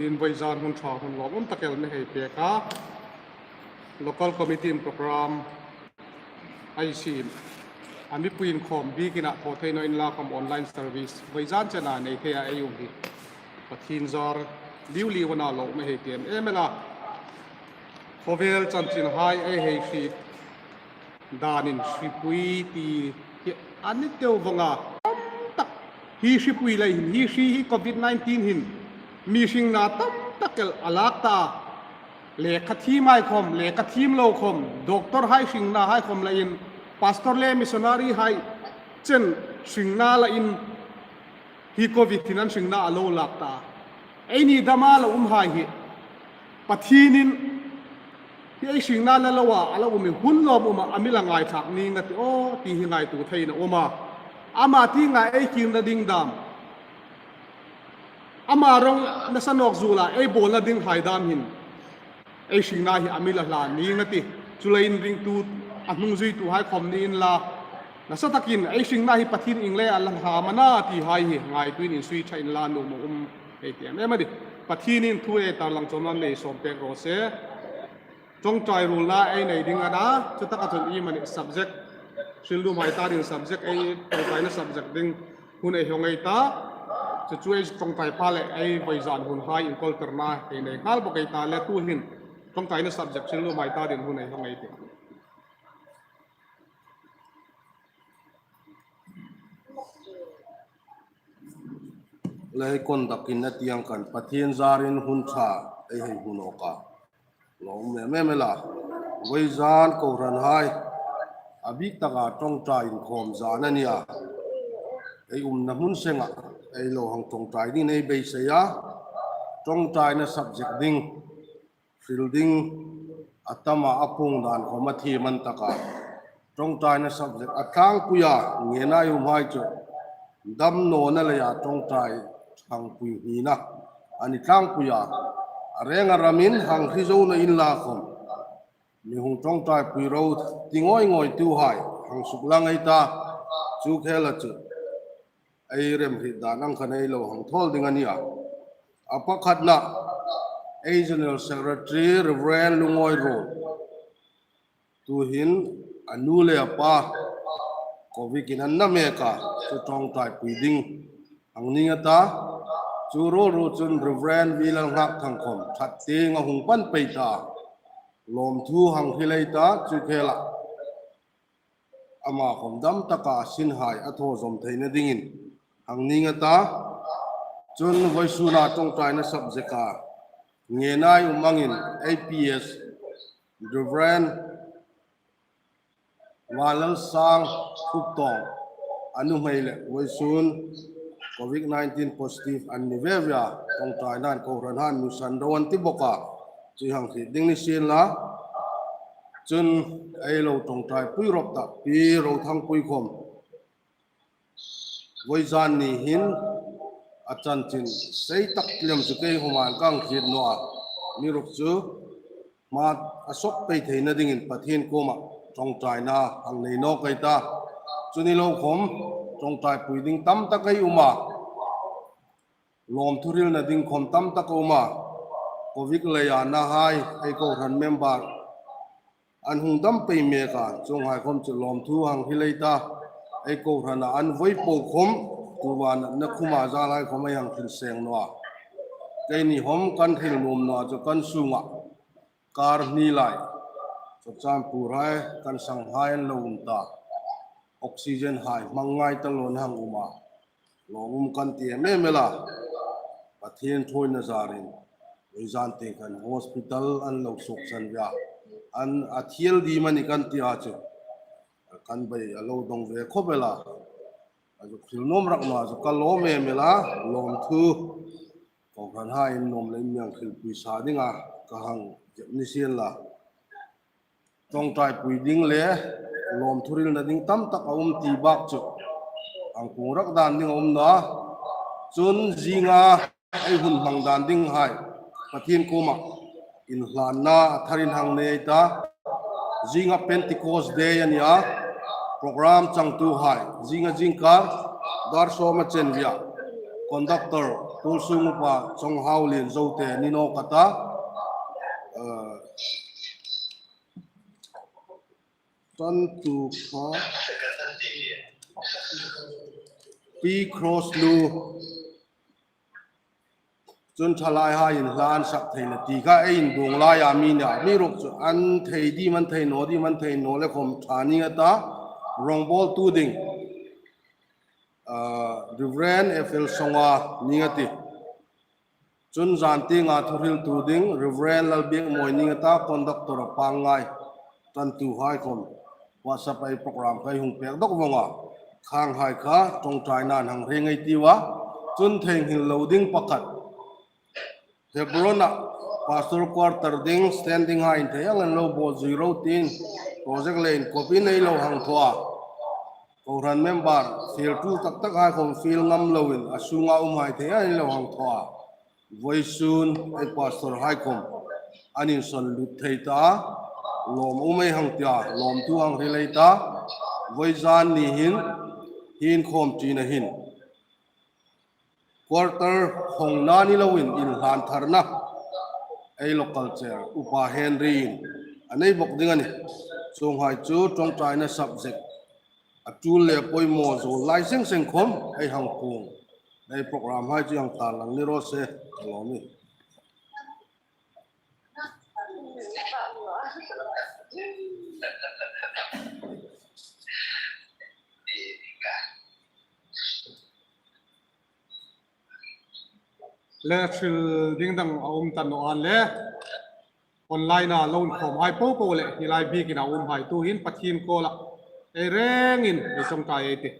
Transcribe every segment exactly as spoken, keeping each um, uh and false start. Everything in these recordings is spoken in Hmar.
Tin vawizan hun ṭha hun lawmum tak el mi hei pek a. Local committee-in program ei siem a, mipuiin khawm bikin a thaw thei naw inla khawm online service vawizan chena nei theia ei um hi Pathien zar liu liu a na, lawmum ei hei tiem em el a. Khawvel chanchinhai ei hei hriet danin hripui ti hi a ni deu vong a. Tam tak hi hripui lei hin, hi hri hi covid nineteen hin mi hringna tam tak el a lak ta. Lekha thiem hai khawm, lekha thiem lo khawm, doctor hai hringna hai khawm leiin, pastor le missionary hai chen hringna leiin hi covid hin an hringna a lo lak ta. Eini dama lo um hai hi Pathienin hi ei hringna la lo a, a lo um hi hun lawmum a, a mi la ngaithlak ning a tih aw ti hi ngaituo theiin a um a. Ama tienga ei kirna ding dam, ama rawng nasa nawk zuola ei bawlna ding hai dam hin ei hringna hi a mi la hlan ning a tih. Chuleiin ringtu, a hnungzuitu hai khawm ni inla, nasa takin ei hringna hi Pathien ieng leia la hlan am a na ti hai hi ngaituoin insui ṭha inla, nuom um ei tiem em a nih. Pathienin thu ei tarlang chawm lam mi sawm pek raw se. Ṭawngṭai ruolna ei nei ding a na, chu taka chun iemani subject, hrilnuom hai ta ding subject, ei ṭawngṭaina subject ding hun ei hawng ei ta. Chu chu ei ṭawngṭai pha leh ei vawizan hun hai inkawltirna ei nei nghal bawk ei ta le, tuhin ṭawngṭaina subject hrilnuom hai ta ding hun ei hawng ei tih. Le hei conduct-in a tieng khan Pathien zarin hun ṭha ei hei hmu nawk a. Lawmum em em el a. Vawizan kohranhai a bik taka ṭawngṭai inkhawm zan a nia. Ei umna hmun senga ei lo hang ṭawngṭai dingin ei beisei a. Ṭawngṭaina subject ding, hril ding a tam a, a puong dan khawm a thiem an tak a. Ṭawngṭaina subject a tlangpuia ngena ei um hai chu damnawna leia ṭawngṭai ṭhangpui hnina a ni tlangpuia. A renga ramin hang hre zo naw inla khawm, mi hung ṭawngṭaipui ro ti ngawi ngawitu hai hang suklang ei ta. Chu khela chu ei remhriet dan ang khan ei lo hang thawl ding a nia. A pakhatna, ei General Secretary Reverend Lungawi Ruol, tuhin a nu le a pa covid-in an na mek a, chu ṭawngṭaipui ding hang ning a ta. Chu ruol ruok chun Reverend V. Lalngakthang khawm ṭhat tieng a hung pan pei ta. Lawmthu hang hril ei ta, chu khela ama khawm dam taka a sinhai a thaw zawm theina dingin hang ning a ta. Chun vawisuna ṭawngṭaina subject-a ngena ei um angin A P S Reverend Vanlalsang Thuptawng, a nuhmei le vawisun covid nineteen positive an ni ve ve a, ṭawngṭainain kohranhai mi san ro an ti bawk a, chu hang hriet ding ni sien la. Chun ei lo ṭawngṭaipui rawp ta Pi Rothangpui khawm, vawizan ni hin a chanchin sei tak lem chu kei khawmin ka hang hriet naw a, amiruokchu hma a sawk pei theina dingin Pathien kuoma ṭawngṭaina hang nei nawk ei ta. Chu ni lo khawm ṭawngṭaipui ding tam tak ei um a, lawmthu hrilna ding khawm tam tak a um a. Covid leia nahai ei kohran member an hung dam pei mek a, chuonghai khawm chu lawmthu hang hril ei ta. Ei kohrana an vawi po khawm, tuta natna khuma zalhai khawm ei hang hril seng naw a. Keini khawm kan hril nuom naw chu kan sunga kar hni lai Churachandpur-hai kan sanghai an lo um ta. Oxygen-hai hmang ngai ta loin hang um a. Lawmum kan ti em em el a. Pathien ṭhuoina zarin vawizan tieng khan hospital an lo suoksan ve a. An a thiel ding am a ni kan ti a chu, kan bei a lo dawng ve khawp el a. A chu hril nuom rak naw a chu ka lawm em el a, lawmthu. Kohranhai in nuom le in mi hang hrilpui sa dinga ka hang zep ni sien la. Ṭawngṭaipui ding le lawmthu hrilna ding tam tak a um ti bak chu hang puong rak dan ding a um naw a. Chun zinga ei hun hmang dan dinghai Pathien kuoma inhlanna a tharin hang nei ei ta. Zinga Pentecost Day a ni a, program changtuhai zinga zingkar dar sawma chen via conductor Tuolsung Upa Chonghau Lien Zote ni nawk a ta. Eh, tan tu kha P Cross Lu. Chun thalaihai inhlan sak theina ti kha ei induong laia mi nia, mi ruk chu an thei di man thei naw di man thei naw le khom ṭha ning a ta, rongbawltu ding, ah, Reverend F L Songa ning a tih. Chun zan tienga thuhriltu ding Reverend Lalbiakmawi ning a ta, conductor a pangngai. Tantuhai khom WhatsApp-a ei program kha ei hung pek dawk vawng a. Khanghai kha ṭawngṭainain hang hre ngei ei tiu a. Chun theinghil lo ding pakhat. Hebron-a pastor quarter ding standing-hai in thei ang an lo bawl zui ro tiin project le inkopin ei lo hang thaw a. Kohran member fieltu tak takhai khom fiel ngam loin a sunga umhai thei ang an lo hang thaw a. Vawisun ei pastorhai khom an insawn lut thei ta, lawm um ei hang ti a, lawmthu hang hril ei ta. Vawizan ni hin, hi inkhawm ṭina hin quarter hawngna ni loin inhlan tharna ei local chair Upa Henry-in a nei bawk ding a nih. Chuonghai chu ṭawngṭaina subject a tul le poimaw zo lai seng seng khom ei hang puong. Ei program-hai chu hang tarlang ni raw se, ka lawm a nih. Le hril ding dang a um ta naw a ni le, online-a lo inkhawmhai popo le hi lai bikin a umhai tuhin Pathien kuoma ei rengin ei ṭawngṭai ei tih.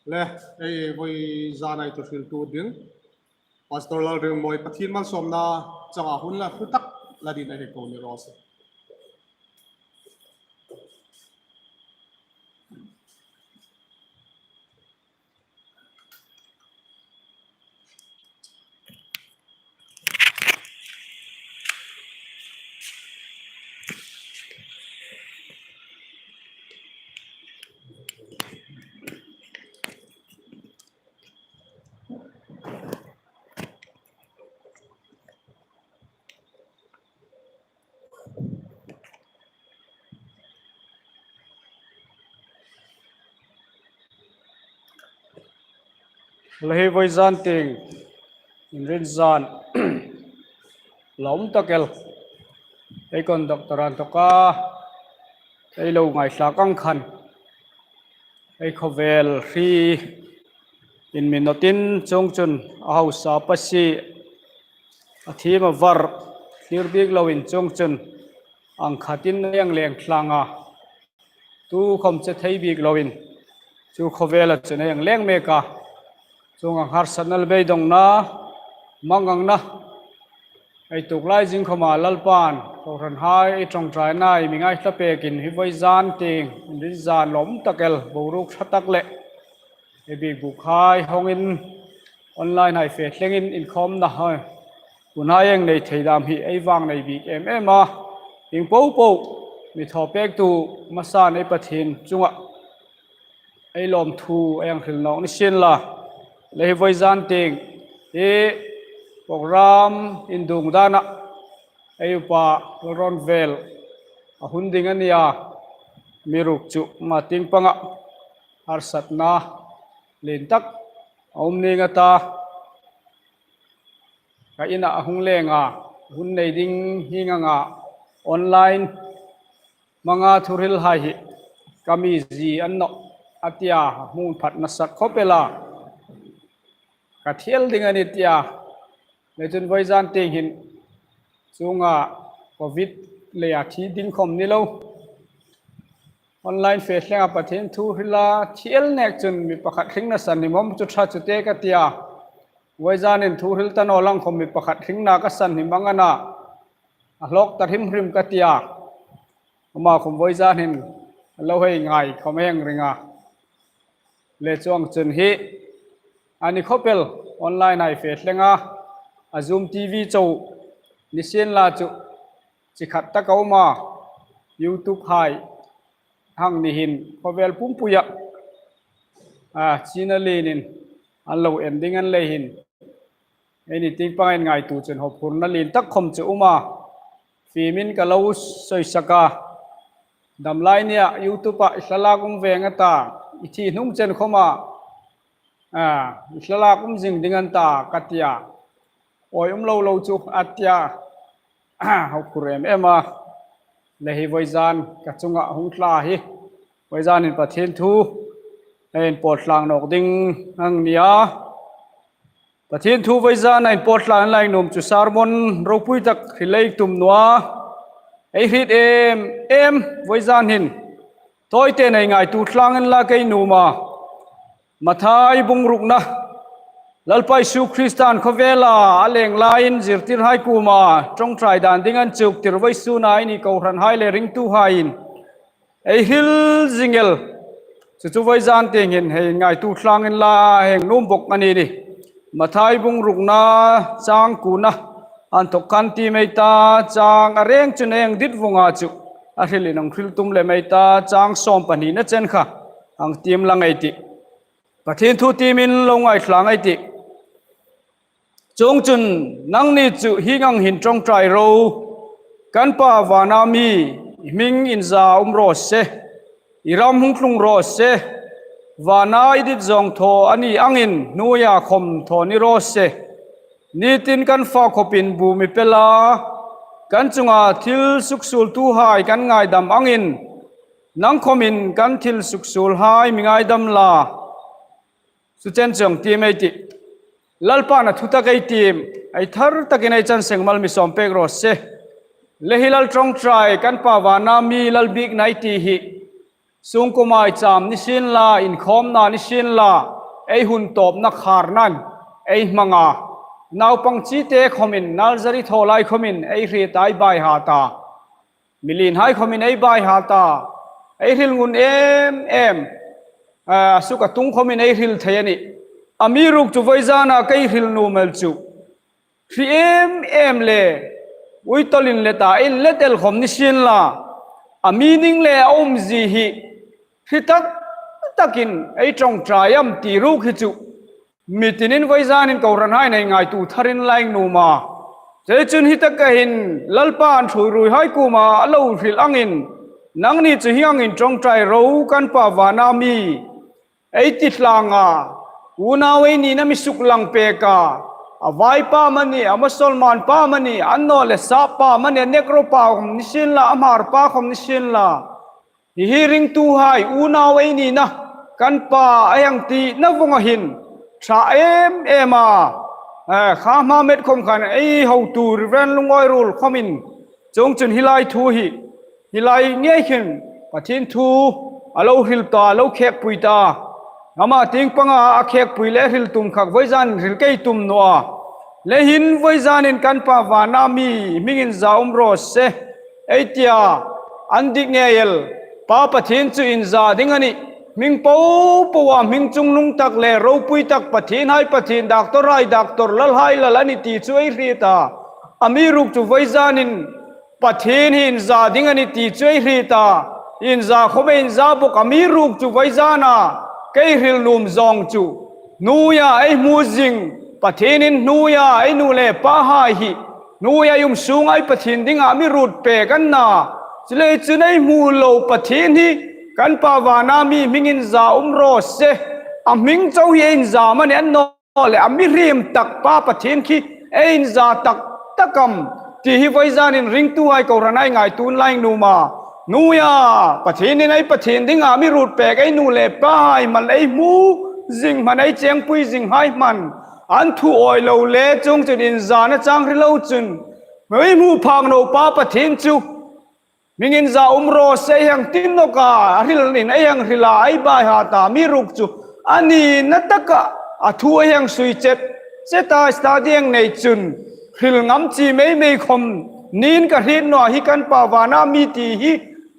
Le, ei voi zana ei thuhriltu ding Pastor Lalrinmoi, Pathien malsawmna changa hun la hlu tak la dingin ei ko ni raw se. Le hi voi zan tieng inrinzan lawm tak el ei conductor an tawka ei lo ngaithlak ang khan ei khawvel hri inminawtin chuongchun a hausa pasie a thiem a var thlir bik loin chuongchun ang khatin a hang leng tlang a, tu khom che thei bik loin chu khawvela chun a hang leng mek a. Chuong ang harsatna le beidongna, mangangna ei tuok lai zing khoma Lalpan kohranhai ei ṭawngṭaina ei mi ngaithlapekin hi voi zan tieng inrinzan lawm tak el boruok ṭha tak le ei bikbukhai hawngin online hai fe thlengin inkhawmna hai hunhai hang nei thei dam hi ei vang nei bik em em a. Ieng po po mi thaw pektu hmasan ei Pathien chunga ei lawmthu ei hang hril nawk ni sien la. Le hi voi zan tieng hi program indung dana ei upa Lalrawnvel a hun ding a nia, mi ruk chu ama tieng panga harsatna lien tak a um ning a ta. Ka ina a hung leng a, hun nei ding hieng anga online hmanga thuhrilhai hi ka mi zie a ni nawh a tia a hmu phat nasa khawp el a. Ka thiel ding a nih tia. Le chun voi zan tieng hin chuonga covid leia thi ding khom ni lo, online fe thlenga Pathien thu hrila thiel nek chun mi pakhat hringna sanhim awm chu ṭha chu te ka tia. Voi zanin thu hril ta naw lang khom mi pakhat hringna ka sanhim ang a na, a hlawk ta hrim hrim ka tia. Ama khom voi zanin lo hei ngai khom heng ring a. Le chuong chun hi a ni khawp el, online hai fe thlenga, a Zoom T V chau ni sien la chu chi khat tak a um a, YouTube hai hang ni hin khawvel pumpuia a china lienin an lo en ding an lei hin ei ni tieng pangin ngaituo chun hawphurna lien tak khom chu um a. Fiemin ka lo sawisak a, dam lai nia YouTube-a i thlalak um ve nga ta, i thi hnung chen khoma a, i thlalak um zing ding an ta ka tia. Awi um lo lo chu a tia. Hawphur em em a. Le hi voi zan ka chunga hung tla hi voi zanin Pathien thu ei inpawt tlang nawk ding a nia. Pathien thu voi zana inpawt tlang lai nuom chu sermon ropui tak hril ei tum naw a. Ei hriet em em voi zan hin tawite nei ngaituo tlang inla kei nuom a. Mathai bung rukna, Lalpa Isu Kristan khawvela a leng laiin zirtirhai kuoma ṭawngṭai dan ding an chuktir vawisuna ei ni kohranhai le ringtuhaiin ei hril zing el. Chu chu voi zan tieng hin hei ngaituo tlang inla heng nuom bok a ni nih. Mathai bung rukna chang kuona inthok khan tiem ei ta, chang a reng chun heng dit vawng a chu a hrilin hang hril tum lem ei ta, chang sawm pahnina chen kha hang tiem lang ei tih. Pathien thu tiemin lo ngaithlak ei tih. Chuongchun nangni chu hieng ang hin ṭawngṭai ro, kan Pa vana mi, i hming inza um raw se, i ram hung tlung raw se, vana i dit zawng thaw a ni angin hnuoia khom thaw ni raw se. Nitin kan fak khawpin bu mi pe la, Kan chunga thil suksuoltuhai kan ngaidam angin, nang khawmin kan thil suksuolhai mi ngaidam la. Chu chen chang tiem ei tih. Lalpan a thu tak ei tiem, ei thar takin ei chan seng mal mi sawm pek raw se. Le hi Lal ṭawngṭai kan Pa vana mi Lal bikna ei ti hi. Sungkuo maicham ni sien la, inkhawmna ni sien la, ei hun tawpna kharnan ei hmang a. Naupang chite khawmin, nursery thaw lai khawmin ei hriet a, ei baihat a. Mi lienhai khawmin ei baihat a. Ei hril ngun em em. A, suk a tung khawmin ei hril thei a nih. Amiruokchu vawizana ka hril nuom el chu, hri em em le, ui tawlin le ta inlet el khawm ni sien la, a meaning le a umzie hi hre tak takin ei ṭawngṭai am ti ruok hi chu, mi tinin vawizanin kohranhai nei ngaituo tharin la ei nuom a. Chuleiin chun hi taka hin Lalpan ṭhuoiruoihai kuoma a lo hril angin, nangni chu hieng angin ṭawngṭai ro kan Pa vana mi ei ti tlang a. Unau ei nina mi suklang pek a. A vaipa amani, a Musalman pa amani, annawleh sap pa amani, a Negro pa khawm ni sien la, a Hmar pa khawm ni sien la. Hi hi ringtuhai unau ei nina kan pa ei hang tina vawng a hin ṭha em em a. Eh, kha hma met khawm khan ei hotu Reverend Lungawiruol khawmin chuong chun hi lai thu hi, hi lai ngei khin Pathien thu a lo hril ta, a lo khekpui ta. Ama tieng panga a khekpui le hril tum kha vawizan hril ka tum naw a. Le hin vawizanin kan Pa vana mi hming inza um raw se ei tia, an dik ngei el. Pa Pathien chu inza ding a nih. Hming popoa hming chungnung tak le ropui tak, Pathienhai Pathien, doctorhai doctor, lalhai Lal a nih ti chu ei hriet a. Amiruokchu vawizanin Pathien hi inza ding a nih ti chu ei hriet a. Inza khawm ei inza bawk, amiruokchu vawizana ka hril nuom zawng chu, hnuoia ei hmu zing Pathienin hnuoia ei nu le pahai hi, hnuoia um sunga ei Pathien dinga mi ruot pek an na. Chuleiin chun ei hmu lo Pathien hi kan Pa vana mi hming inza um raw se. A hming chau hi ei inza am a ni annawleh a mihriem tak Pa Pathien khi ei inza tak tak am ti hi vawizanin ringtuhai kohranhai ngaituo la ei nuom a. Hnuoia Pathienin ei Pathien dinga mi ruot pek ei nu le pahai hman, ei hmu zing hman, ei chengpui zinghai hman, an thu awi lo le chuong chun inzana chang hre lo chun, ei hmu phak naw Pa Pathien chu hming inza um raw se ei hang ti nawk a, a hrilin ei hang hril a, ei baihat a, amiruokchu a nina taka a thu ei hang sui chet chet a, study hang nei chun hril ngam chi mei mei khawm niin ka hriet naw a, hi kan Pa vana mi ti hi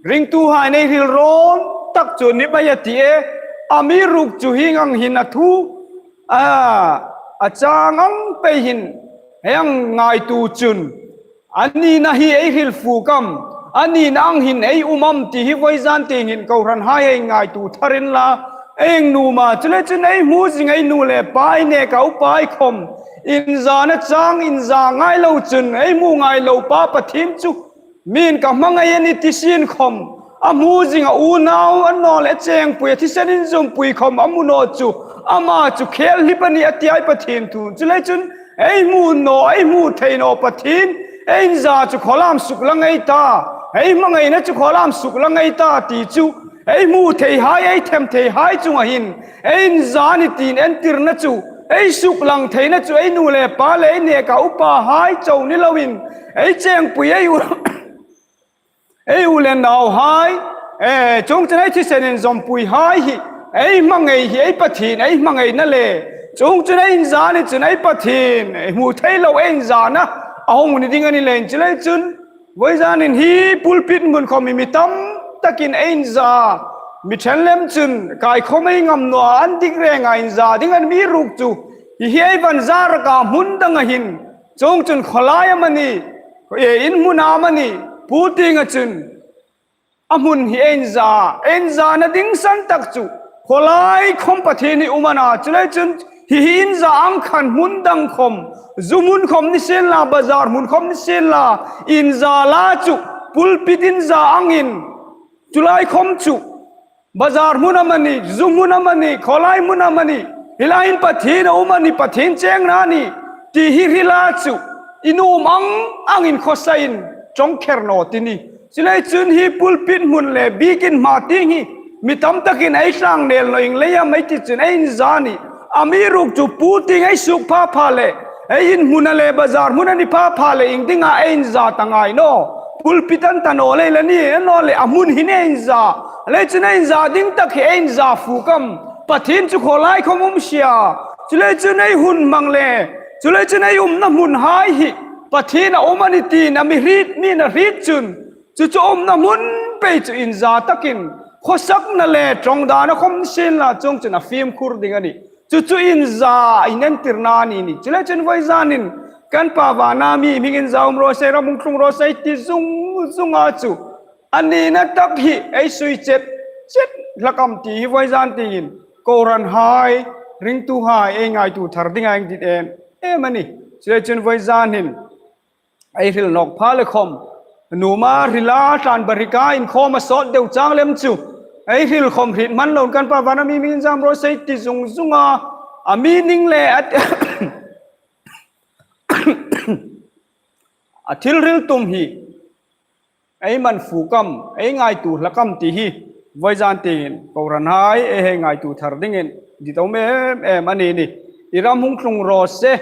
ringtuhai nei hril rawn tak chu ni mai a ti e. Amiruokchu hieng ang hin a thu a, a chang ang pei hin ei hang ngaituo chun, a nina hi ei hril fuk am, a nina ang hin ei um am ti hi vawizan tieng hin kohranhai ei ngaituo tharin la ei nuom a. Chuleiin chun ei hmu zing ei nu le pa, ei neka upa ei khawm, inzana chang inza ngai lo chun ei hmu ngai lo Pa Pathien chu, mi'n ka hmangai a nih ti sien khawm, a hmu zing a unau annawleh chengpui, a thisen inzawmpui khawm a hmu naw chu, ama chu khel hlip a nih a ti ei Pathien thu. Chuleiin chun ei hmu naw, ei hmu thei naw Pathien, ei inza chu khawlam suklang ei ta, ei hmangaina chu khawlam suklang ei ta ti chu ei hmu theihai, ei them theihai chunga hin ei inza a nih tiin entirna chu, ei suklang theina chu ei nu le pa le ei neka upahai chau ni loin, ei chengpui, ei u, ei u le nauhai, eh, chuong chun ei thisen inzawmpuihai hi ei hmangai hi ei Pathien ei hmangaina le, chuong chun ei inza a nih chun ei Pathien ei hmu thei lo ei inzana a hung ni ding a ni leiin. Chuleiin chun vawizanin hi pulpit hmun khawm hi mi tam takin ei inza, mi ṭhen lem chun kai khawm ei ngam naw a, an dik renga inza ding a ni, amiruokchu hi hi ei van zar a ka hmun danga hin, chuong chun khawlai amani, eh, in hmuna amani, puotienga chun a hmun hi ei inza, ei inzana ding san tak chu khawlai khawm Pathien hi um a na. Chuleiin chun hi hi inza ang khan hmun dang khawm, zu hmun khawm ni sien la, bazar hmun khawm ni sien la, inza la chu pulpit inza angin, chu lai khawm chu bazar hmun amani, zu hmun amani, khawlai hmun amani, hi laiin Pathien a um a nih, Pathien chengna a nih ti hi hrila chu i nuom ang angin khawsain ṭawng kher naw ti ni. Chuleiin chun hi pulpit hmun le bikin hma tieng hi mi tam takin ei tlangngel naw ieng leiin am ei ti chun ei inza a nih. Amiruokchu pu tieng ei suok pha pha le, ei in hmuna le bazar hmuna ni pha pha le iengdinga ei inza ta ngai naw? Pulpit an ta naw lei la ni, annawleh a hmun hin ei inza. Chuleiin chun ei inza ding tak hi ei inza fuk am? Pathien chu khawlai khawm um si a. Chuleiin chun ei hun hmang le, chuleiin chun ei umna hmunhai hi Pathien a um a ni tiin a mi hriet, mi'n a hriet chun, chu chu umna hmun pei chu inza takin khawsakna le ṭawngdana khawm sienla chuongchun a fimkhur ding a nih. Chu chu inza inentirna a ni nih. Chuleiin chun voizanin kan Pa vana mi hming inza um raw se, ram hung tlung raw se ei ti zung zunga chu a nina tak hi ei sui chet chet hlak am ti hi voizan tieng hin kohranhai, ringtuhai ei ngaituo thar dinga ei dit em em a nih. Chuleiin chun voizanin ei hril nawk pha le khawm, nuom a hrila tlan barika inkhawm a sawt deu chang lem chu ei hril khawm hriet hman loin kan Pa vana mi hming inza um raw se ei ti zung zunga a meaning le a a thil hril tum hi ei man fuk am, ei ngaituo hlak am ti hi voizan tieng hin kohranhai ei hei ngaituo thar dingin dit um em em a ni nih. I ram hung tlung raw se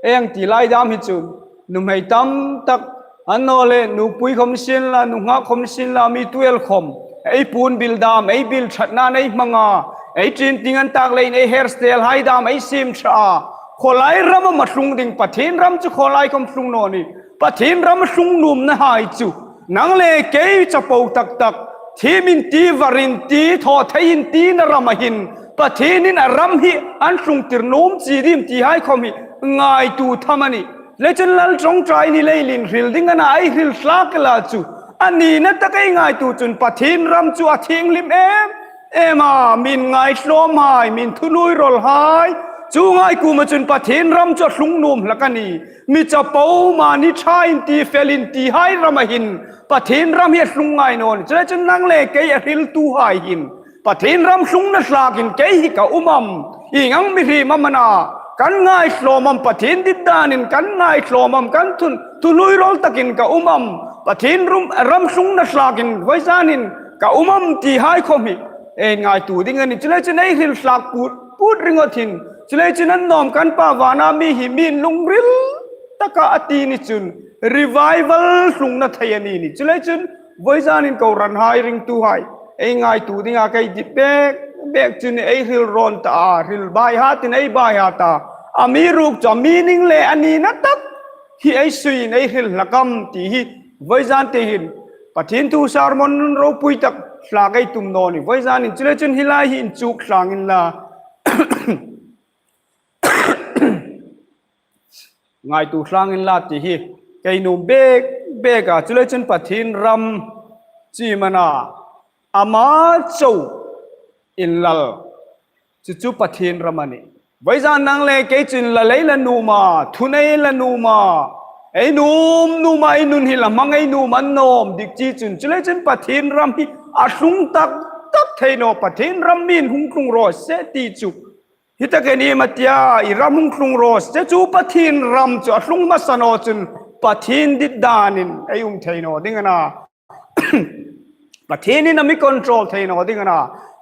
ei hang ti lai dam hi chun nuhmei tam tak, annawleh nupui khawm sienla, nunghak khawm sienla, mi tuel khawm, ei puon bil dam, ei bil ṭhatna ei hmang a, ei ṭin ting an tak leiin ei hairstyle hai dam ei siem ṭha a, khawlai ram am a tlung ding? Pathien ram chu khawlai khawm tlung naw ni. Pathien ram tlung nuomnahai chu nang le kei chapo tak tak, thiem inti, var inti, thaw thei intina rama hin Pathienin a ram hi a'n tlungtir nuom chie ding am tihai khawm hi ngaituo tham a nih. Chuleiin chun lal ṭawngṭai ni leiin hril ding a na, ei hril hlak el a chu a nina tak ei ngaituo chun Pathien ram chu a thienghlim em em a, mi'n ngaitlawmhai, mi'n thunuoirawlhai, chuonghai kuoma chun Pathien ram chu a tlung nuom hlak a nih. Mi chapo, mani ṭha inti, fel intihai rama hin Pathien ram hi a tlung ngai naw ni. Chuleiin chun nang le kei a hriltuhai hin Pathien ram tlungna hlakin kei hi ka um am? Ieng ang mihriem am a na? Kan ngaitlawm am, Pathien dit danin kan ngaitlawm am, kan thun, thunuoirawl takin ka um am? Pathien rum, ram tlungna hlakin voizanin ka um am tihai khawm hi ei ngaituo ding a nih. Chuleiin chun ei hril hlak put put ringawt hin, chuleiin chun annawm kan Pa vana mi hi mi'n lungril taka a ti ni chun revival tlungna thei a ni nih. Chuleiin chun voizanin kohranhai, ringtuhai, ei ngaituo dinga ka dit bek bek chu a nih. Ei hril rawn ta a, hril baihatin ei baihat a, amiruokchu a meaning le a nina tak hi ei suiin ei hril hlak am ti hi voizan tieng hin Pathien thu sermon ropui tak hlak ei tum naw ni voizanin. Chuleiin chun hi lai hi inchuk tlangin la, ngaituo tlangin la ti hi ka nuom bek bek a. Chuleiin chun Pathien ram chu iem a na? Ama chau inlal chu chu Pathien ram a nih. Voizan nang le kei chun la lei la nuom a, thun ei la nuom a, ei nuom nuom a, ei nun hi la hmang ei nuom annawm dik chie chun, chuleiin chun Pathien ram hi a tlung tak tak thei naw, Pathien ram mi'n hung tlung raw se ti chu hi tak a ni maw tia, i ram hung tlung raw se chu Pathien ram chu a tlung hmasa naw chun Pathien dit danin ei um thei naw ding a na. Pathienin a mi control thei naw ding a na.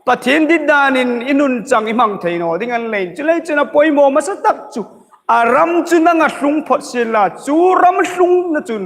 Pathien dit danin i nun chang i hmang thei naw ding a ni leiin. Chuleiin chun a poimaw hmasa tak chu a ram chu nang a tlung phawt sienla, chu ram tlungna chun,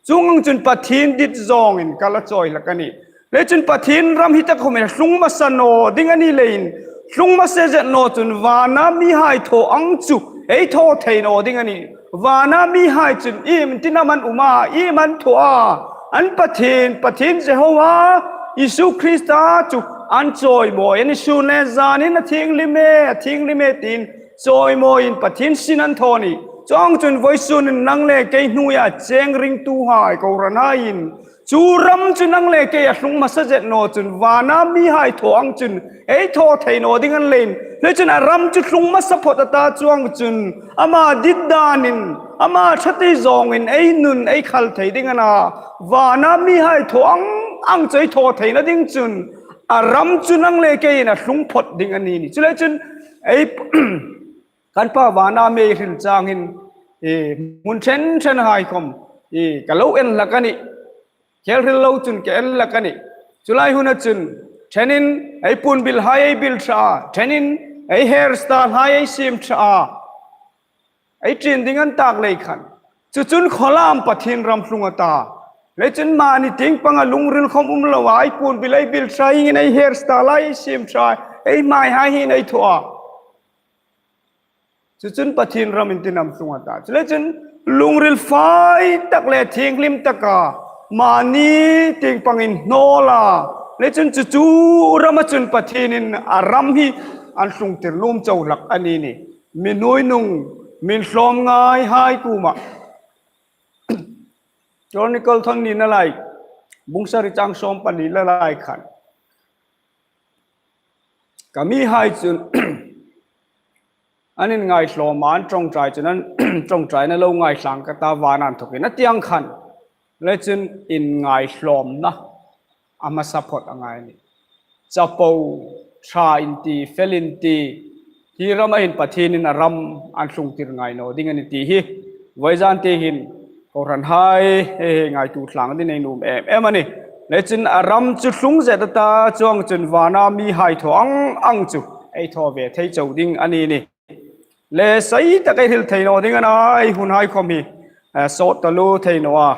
chuong ang chun Pathien dit zawngin ka la chawi hlak a nih. Chuleiin chun Pathien ram hi tak khawm a tlung hmasa naw ding a ni leiin, tlung hmasa zet naw chun vana mihai thaw ang chu ei thaw thei naw ding a nih. Vana mihai chun iem tina am an um a, iem an thaw a? An Pathien, Pathien Jehova, Isu Krista chu an chawimawi a ni. Sun le zanin a thienghlim e, a thienghlim e tiin chawimawiin Pathien sin an thaw a nih. Chuong chun voisunin nang le kei hnuoia cheng ringtuhai, kohranhaiin, chu ram chu nang le kei a tlung hmasa zet naw chun vana mihai thaw ang chun ei thaw thei naw ding a ni leiin. Chuleiin chun a ram chu tlung hmasa phawt a ta, chuong chun ama dit danin, ama ṭha ti zawngin ei nun ei khal thei ding a na. Vana mihai thaw ang ang chu ei thaw theina ding chun a ram chu nang le keiin a tlung phawt ding a ni nih. Chuleiin chun ei kan Pa vana mi ei hril changin, e, hmun ṭhen ṭhenhai khawm, e, ka lo en hlak a nih. Khel hril lo chun ka en hlak a nih. Chu lai huna chun, ṭhenin ei puonbilhai ei bil ṭha a, ṭhenin ei hairstylehai ei siem ṭha a, ei ṭin ding an tak lei khan, chu chun khawlam Pathien ram tlung a ta. Le chun mani tieng panga lungril khom um loa ei puonbil ei bil ṭha, hieng hin ei hairstylehai ei siem ṭha, ei hmaihai hin ei thaw a, chu chun Pathien ram intinam tlung a ta. Chu le chun lungril fai tak le thienghlim taka mani tieng pangin hnawl a, le chun chu chu rama chun Pathienin a ram hi an tlungtir nuom chau hlak a ni nih. Mi nuoi nung, min hlawm ngaihai kuoma. Chronicle thawn nina lai, bung sari chang sawm pali la lai khan, ka mihai chun an inngai hlawm a, an ṭawngṭai chun an ṭawngṭaina lo ngaithla ka ta, vana inthokin a ti ang khan, le chun inngai hlawmna a hmasa phawt a ngai nih. Chapo, ṭha inti, fel inti, hi rama hin Pathienin a ram an tlungtir ngai naw ding a nih ti hi vawizan tieng hin kohranhai he he ngaituo tlang ding ei nuom em em a nih. Le chun a ram chu tlung zet a ta, chuong chun vana mihai thaw ang ang chu ei thaw ve thei chau ding a ni nih. Le sei tak ei hril thei naw ding a na, ei hunhai khom hi, eh, sawt taluo thei naw a.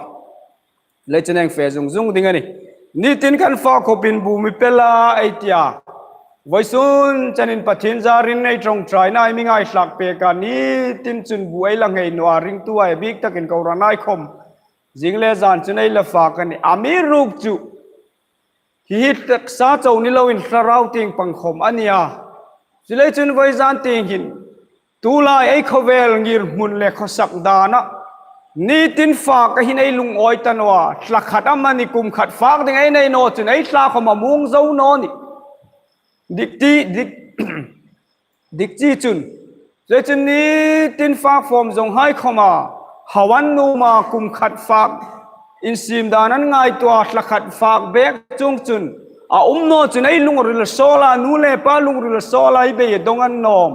Le chun ei fe zung zung ding a nih. Nitin kan fak khopin bu mi pe la ei ti a. Vawisun chenin Pathien zarin ei ṭawngṭaina ei mi ngaithlak pek a, nitin chun bu ei la nghei naw a, ringtuhai bik takin kohranhai khom zing le zan chun ei la fak a nih. Amiruokchu hi hi taksa chau ni loin thlarau tieng pang khom a ni a. Chu le chun vawizan tieng hin tulai ei khawvel ngirhmun le khawsak dana nitin fak a hin ei lungawi ta naw a, thla khat amanih kum khat fak ding ei nei naw chun ei thla khom a muong zo naw nih. Dik ti, dik, dik chi chun. Chu le chun nitin fak fawm zawnghai khoma hau an nuom a, kum khat fak insiem dan an ngaituo a, thla khat fak bek chuong chun a um naw chun ei lungril sawl a, nu le pa lungril sawl a, ei beidawng an nawm.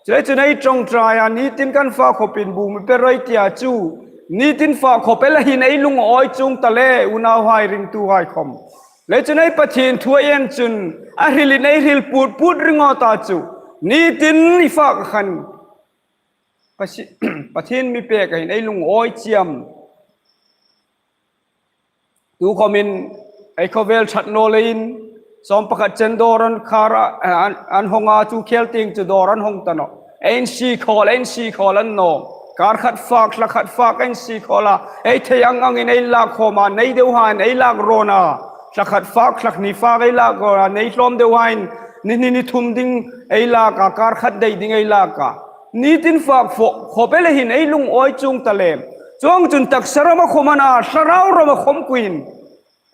Chu le chun ei ṭawngṭai a, nitin kan fak khopin bu mi pe rawh ei ti a chu, nitin fak khop el a hin ei lungawi chuong ta le, unauhai, ringtuhai khom. Le chun ei Pathien thu ei en chun a hrilin ei hril put put ring a ta chu, nitin i fak khan Pathien, Pathien mi pek a hin ei lungawi chiem. Tu khomin ei khawvel ṭhat naw leiin sawm pakhat chen dawr an khar a, an, an hawng a, chu khel tieng chu dawr an hawng ta nawh. Ei insikhawl, ei insikhawl an nawm. Kar khat fak, thla khat fak ei insikhawl a, ei thei ang angin ei lak khawm a, nei deuhaiin ei lak rawn a. Thla khat fak, thla hni fak ei lak rawn a, nei tlawm deuhaiin ni hni ni thum ding ei lak a, kar khat dei ding ei lak a. Nitin fak fo-, khop el a hin ei lungawi chuong ta lem. Chuong chun taksa rama khom a na, thlarau rama khom kuoin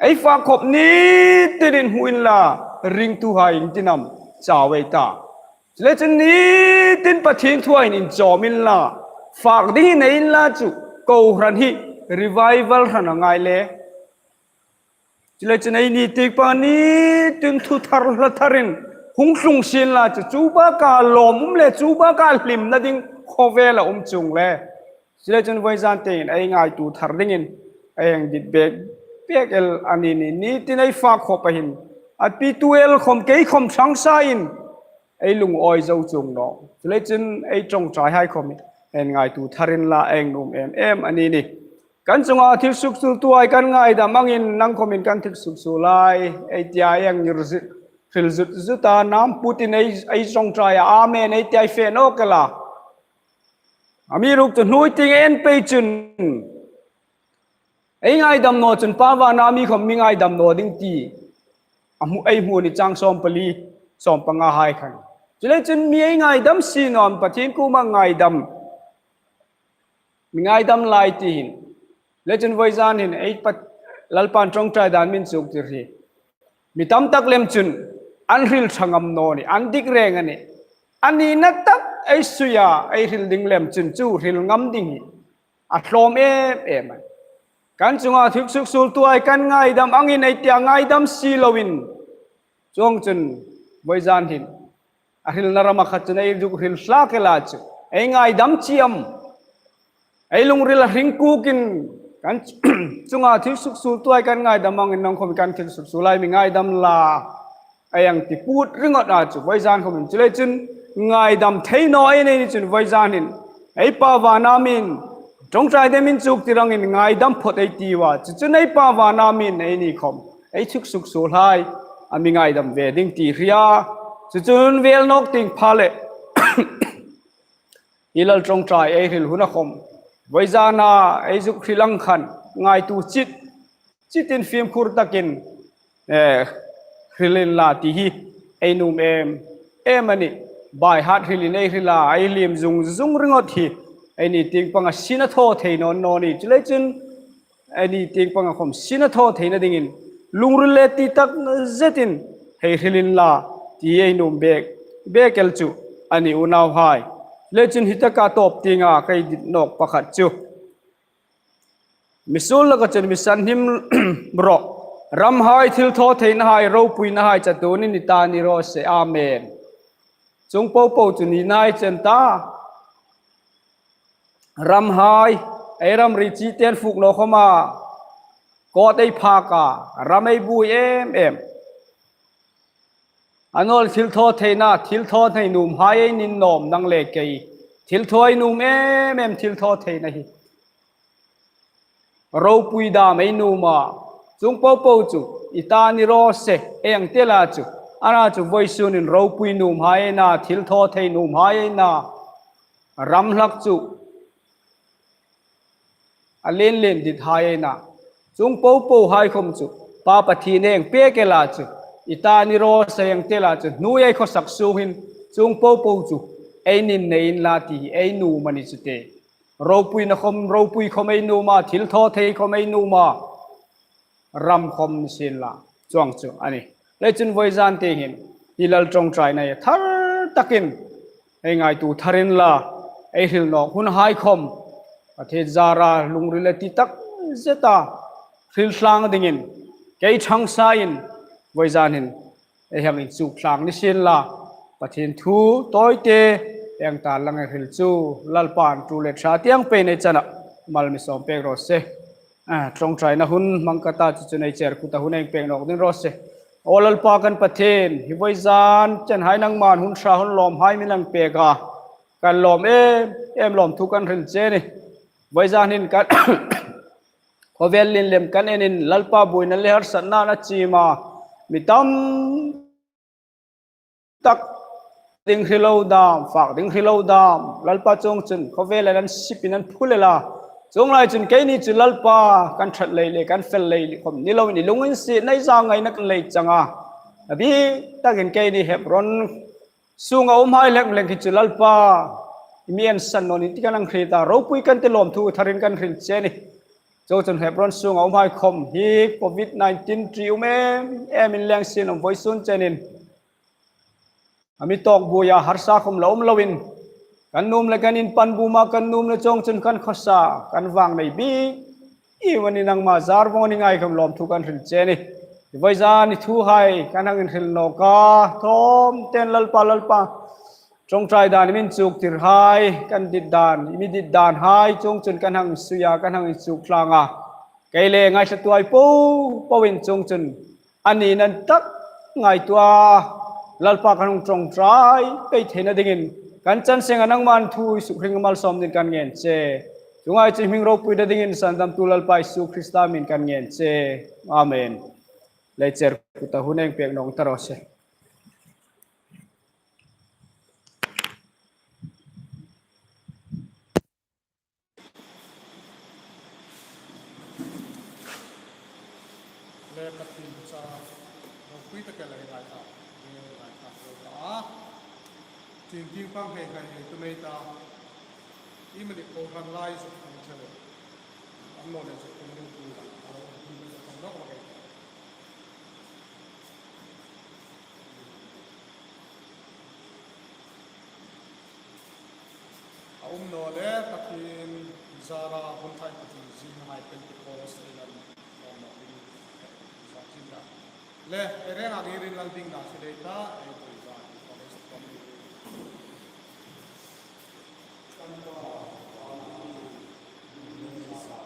ei fak khop nitinin hmu inla, ringtuhai, intinam chau ei ta. Chu le chun nitin Pathien thuhai inchawm inla, fak ding hi nei inla chu, kohran hi revival hran a ngai le. Chu le chun ei ni tieng panga nitin thu thar hla tharin hung tlung sien la chu, chu baka lawmum le chu baka hlimna ding khawvel a um chuong le. Chu le chun vawizan tieng hin ei ngaituo thar dingin ei hang dit bek bek el a ni nih. Nitin ei fak khop a hin, a pi tu el khom, kei khom ṭhang sain ei lungawi zo chuong nawh. Chu le chun ei ṭawngṭaihai khom ei ngaituo thar inla ei nuom em em a ni nih. Kan chunga thil suksuoltuhai kan ngaidam angin nang khomin kan thil suksuol lai ei ti a, ei hang hril zut, hril zut zut a, nam putin ei, ei ṭawngṭai a, amen ei ti a, ei fe nawk el a. Amiruokchu hnuoi tieng ei en pei chun ei ngaidam naw chun Pa vana mi khom mi ngaidam naw ding ti a hmu, ei hmu a nih, chang sawm pali, sawm pangahai khan. Chu le chun mi ei ngaidam si naw am, Pathien kuoma ngaidam, mi ngaidam lai ti hin. Le chun vawizan hin ei Pat-, Lalpan ṭawngṭai dan min suktir hi mi tam tak lem chun an hril ṭha ngam naw nih, an dik reng a nih. A nina tak ei sui a, ei hril ding lem chun chu hril ngam ding hi a tlawm em em a. Kan chunga thil suksuoltuhai kan ngaidam angin ei ti a, ngaidam si loin. Chuong chun vawizan hin a hrilna rama khat chun ei zuk hril hlak el a chu, ei ngaidam chiem. Ei lungril a hring kukin Kan chunga thil suksuoltuhai kan ngaidam angin nang khawm kan thil suksuolhai mi ngaidam la. Ei hang ti put ringawt a chu, vawizan khawmin. Chuleiin chun ngaidam thei naw ei nei ni chun vawizan hin ei Pa vana min, ṭawngṭai dingin chuktir angin ngaidam phawt ei tiu a. Chu chun ei Pa vana min eini khawm ei thil suksuolhai a mi ngaidam ve ding ti hria. Chu chun vêl nawk tieng pha le hi Lal ṭawngṭai ei hril huna khawm, vawizana ei zuk hril ang khan ngaituo chit chitin fimkhur takin, eh, hril inla ti hi ei nuom em em a nih. By heart hrilin ei hril a, ei hlim zung zung ringawt hi eini tieng panga sin a thaw thei naw naw ni. Chuleiin chun eini tieng panga khawm sin a thaw theina dingin lungril le ti tak zetin hei hril inla ti ei nuom bek bek el chu a nih unauhai. Chuleiin chun hi taka tawp tienga ka dit nawk pakhat chu, mi suol laka chun mi sanhim rawh. Ramhai, thilthawtheinahai, ropuinahai chatuonin i ta ni raw se. Amen. Chuong popo chu ni nai chen ta. Ramhai, ei ramri chiten fuk naw khawma court ei phak a, ram ei buoi em em. A naw leh thilthawtheina, thilthawthei nuomhai ei ni nawm, nang le kei. Thilthaw ei nuom em em, thilthawtheina hi. Ropui dam ei nuom a. Chuong popo chu i ta ni raw se, ei hang ti la chu. Ana chu vawisunin ropui nuomhai ei na, thilthawthei nuomhai ei na. Ram hlak chu a lien lien dithai ei na. Chuong popohai khawm chu Pa Pathien ei hang pêk el a chu, i ta ni raw se ei hang ti la chu, hnuoi ei khawsak sung hin chuong popo chu ei ni nei inla ti ei nuom a ni chu te. Ropuina khawm, ropui khawm ei nuom a, thilthawthei khawm ei nuom a, ram khawm ni sienla, chuong chu a nih. Leiin chun vawizan tieng hin hi Lal ṭawngṭaina hi thar takin ei ngaituo thar inla, ei hril nawk hunhai khawm Pathien zara lungril le ti tak zeta hril tlang dingin kei ṭhang sain vawizan hin ei hang inchuk tlang ni sienla, Pathien thu tawite ei hang tarlang ei hril chu Lalpan tu le ṭha tieng pei nei chena mal mi sawm pek raw se. A, ṭawngṭaina hun hmang ka ta, chu chun ei chair kuta hun ei pek nawk ding raw se. Aw Lalpa kan Pathien, hi vawizan chenhai nangman hun ṭha hun lawmhai mi hang pek a, kan lawm em em, lawmthu kan hril che a nih. Vawizan hin kan khawvel lien lem kan enin Lalpa buoina le harsatna a chim a, mi tam tak ding hre lo dam, fak ding hre lo dam, Lalpa chuong chun khawvel an sipin an phul el a. Chuong lai chun keini chu Lalpa kan ṭhat lei le kan fel lei khawm ni loin i lunginsietna, i zangaina kan lei chang a. A bik takin keini Hebron sunga umhai lem lem khi chu Lalpa, i mi ensan naw ni ti kan hang hriet a, ropui kan ti, lawmthu tharin kan hril che a nih. Chuong chun Hebron sunga umhai khawm hi covid nineteen ṭi um em em in leng sin um, vawisun chenin a mi tawk buoia harsa khawm la um loin, kan nuom le kan inpan buma kan nuom le chuong chun kan khawsa, kan vang nei bik i vawni nangma zar vawng ni ngai khawm lawmthu kan hril che a nih. I vawizan i thuhai kan hang inhril nawk a, thawm ten Lalpa, Lalpa ṭawngṭai dan, i mi inchuktirhai, kan dit dan, i mi dit danhai chuong chun kan hang suia, kan hang inchuk tlang a. Kei le ngaithlatuhai popoin chuong chun a ni nan tak ngaituo a, Lalpa kan hung ṭawngṭai pei theina dingin kan chan senga nangman thu i suk hring malsawm dingin kan ngen che. Chuong lai chu i hming ropuina dingin Sandamtu Lalpa Isu Krista hmingin kan ngen che. Amen. Le chair kuta hun ei pek nawk ta raw se. Le Pathien chang, ropui tak el ei ngai ta, ei ngai ta, ro ta a. Tin ting pang hei ngai hei tu mei ta. I mani ko ran lai zuk hang thele. An lo le zuk hang le tu la. A lo hang le zuk hang nawk nawk ei. A um naw le Pathien zara hun thai Pathien zinghai Pentecost ei lam nawk nawk ding zar zin la. Le, ei reng a ngir in Lal ding na si dei ta, ei pui zar, Pathien zar. Kan pa, kan pa,